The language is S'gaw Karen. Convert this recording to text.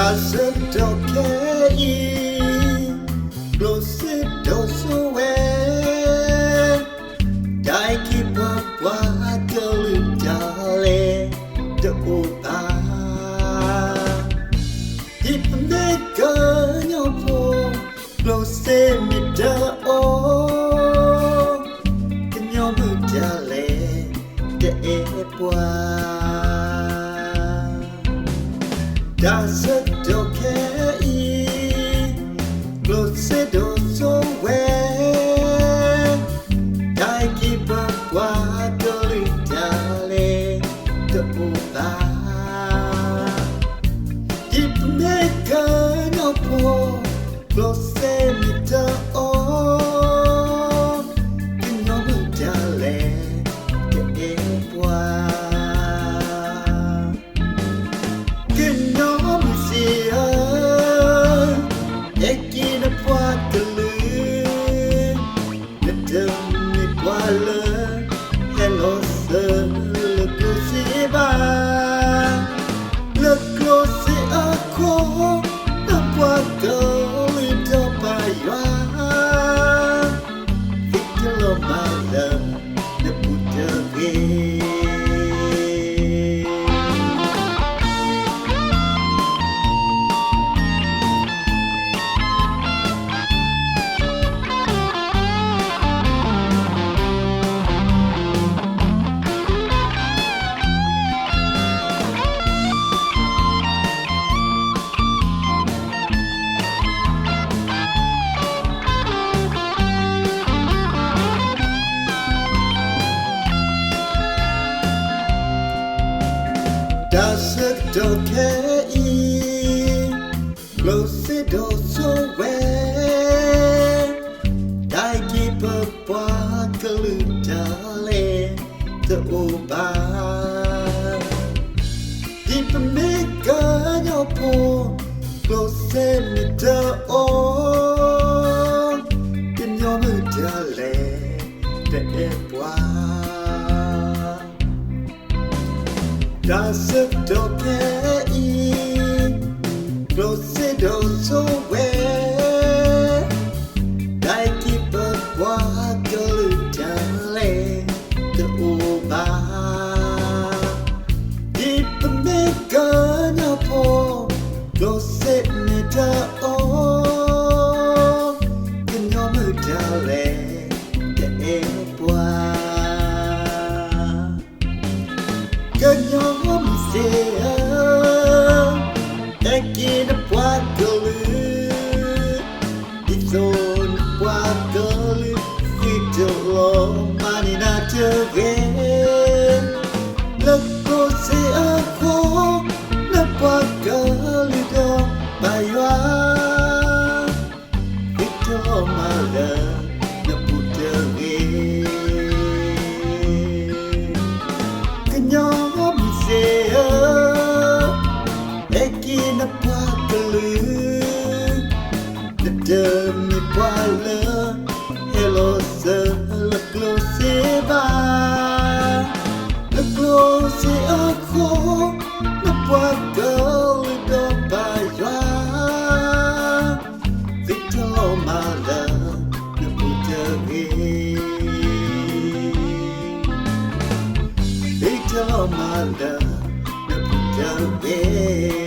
တၢ်ဆၢကတီၢ်ခဲအံၤ ကျိၣ်စ့ဒိၣ်စိဝဲ, တၢ်အုၣ်က့ၤပှၤပှၤကလုာ်ဒ်လဲၣ်တအိၣ်ဘၣ်. ဒ်ပမ့ၢ်ကညီဖိ ကျိၣ်စ့မ့ၢ်တအိၣ်, ကညီမုၢ်ဒၣ်လဲၣ်တအဲၣ်ပှၤ. တၢ်ဆၢကတီၢ်ခဲအံၤ ကျိၣ်စ့ဒိၣ်စိဝဲ, တၢ်အုၣ်က့ၤပှၤပှၤကလုာ်ဒ်လဲၣ်တအိၣ်ဘၣ်. ဒ်ပမ့ၢ်ကညီဖိ ကျိၣ်စ့မ့ၢ်တအိၣ်, ကညီမုၢ်ဒၣ်လဲၣ်တအဲၣ်ပှၤ. ကညီမုၢ်စ့ဧၢ, အဲၣ်က့ၤနပှၤကလုာ်, နတမ့ၢ်ပှၤလၢ ဟဲလီၤစၢၤလၢကျိၣ်စ့ဘၣ်. လၢကျိၣ်စ့အဃိ နပှၤကလုာ်ဒီးပၢ်ယွၤ သ့ၣ်တလီၤမၢ်လၢ နပူၤတဂ့ၤ. တၢ်ဆၢကတီၢ်ခဲအံၤ ကျိၣ်စ့ဒိၣ်စိဝဲ, တၢ်အုၣ်က့ၤပှၤပှၤကလုာ်ဒ်လဲၣ်တအိၣ်ဘၣ်. ဒ်ပမ့ၢ်ကညီဖိ ကျိၣ်စ့မ့ၢ်တအိၣ်, ကညီမုၢ်ဒၣ်လဲၣ်တအဲၣ်ပှၤ. တၢ်ဆၢကတီၢ်ခဲအံၤ ကျိၣ်စ့ဒိၣ်စိဝဲ, တၢ်အုၣ်က့ၤပှၤပှၤကလုာ်ဒ်လဲၣ်တအိၣ်ဘၣ်. ဒ်ပမ့ၢ်ကညီဖိ ကျိၣ်စ့မ့ၢ်တအိၣ်, ကညီမုၢ်ဒၣ်လဲၣ်တအဲၣ်ပှၤ. ကညီမုၢ်စ့ဧၢ, အဲၣ်က့ၤနပှၤကလုာ်, ဒ်သိးနပှၤကလုာ် သ့ၣ်တလီၤမၢ်န့ၢ်နၤတဂ့ၤ. လၢကျိၣ်စ့အဃိ နပှၤကလုာ်ဒီးပၢ်ယွၤ သ့ၣ်တလီၤမၢ်လၢနပူၤတဂ့ၤ. ကညီမုၢ်စ့ဧၢ, အဲၣ်က့ၤနပှၤကလုာ်, နတမ့ၢ်ပှၤလၢ ဟဲလီၤစၢၤလၢကျိၣ်စ့ဘၣ်. လၢကျိၣ်စ့အဃိ နပှၤကလုာ်ဒီးပၢ်ယွၤ သ့ၣ်တလီၤမၢ်လၢနပူၤတဂ့ၤ. သ့ၣ်တလီၤမၢ်လၢနပူၤတဂ့ၤ.